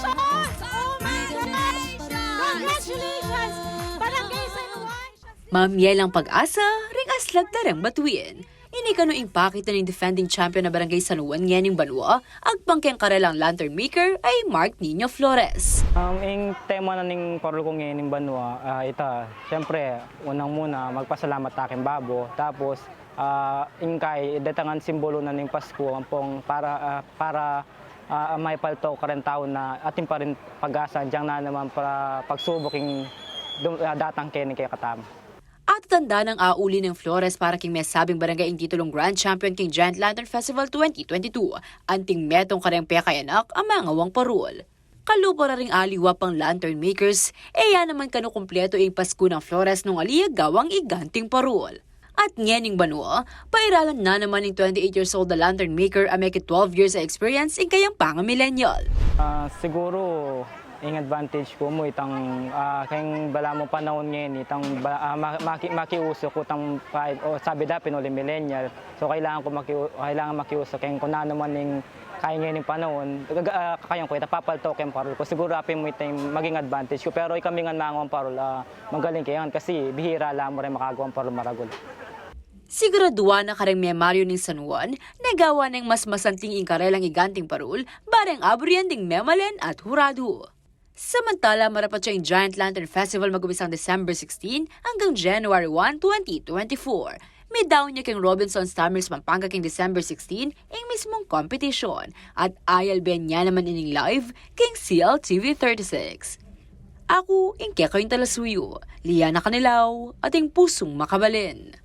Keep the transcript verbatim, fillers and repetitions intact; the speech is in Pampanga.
Oh my gosh! Congratulations! Barangay San Juan! Mamye lang pag-asa, ring aslag da reng batuin. Ini kanu ing pakit na ning defending champion na Barangay San Juan ngening banua, agpang keng karelang lantern maker a i Mark Nino Flores. Um, ing tema na ning parol ku ngening banua, ah, ita, siyempre, unang-una, magpasalamat ta king babo. Tapos, ah, ing kai, datang ing simbolo na ning Pasku, ampong para, ah, para, ah, maipalto kareng tau na atin pa ring pag-asa, dinan na naman para pagsubuk ing dum-, ah, datang keni kekatamu. Atatanda nang auli neng Flores para king mesabing barangay ing titulung grand champion king Giant Lantern Festival twenty twenty-two, anting metung kareng pekayanak a mangawang parol. Kalupa ra ring aliwa pang lantern makers, e ya naman kanu kumpletu ing Pasku nang Flores nung ali ya gawang iganting parol. At ngening banua, pairalan na naman ning twenty-eight years old a lantern maker a meki twelve years a experience ing kayang panga-millennial. Ah, siguro, ing advantage ku mu itang, ah, keng balamu panaun ngeni, itang ba-, ah, ma-, maki-, makiuso ku itang five, o sabi da pin uli millennial. So, kailangan ku makiu-, kailangan makiuso keng kung nanu man ing kaya ngening panaun, gaga-, ah, kakayang ku ita papalto keng parol ku. Siguro apin mu ita ing maging advantage ku. Pero ikami ngan mangawang parol, ah, magaling kaya kasi bihira la mu reng makagawang parol maragul. Siguraduan na kareng memaryu ning San Juan, nagawa neng mas masanting ing karelang iganting parol, bareng aburian ding memalen at huradu. Samantala, marapat ya ing Giant Lantern Festival mag-umpisang December sixteen anggang January one, twenty twenty-four. Midaun ya keng Robinson's Tamariz, Pampanga keng December sixteen ing mismung competition at ayalben ya naman ining live keng C L T V thirty-six. Aku ing kekayung talasuyu, Liana Canilao, ating pusung makabalen.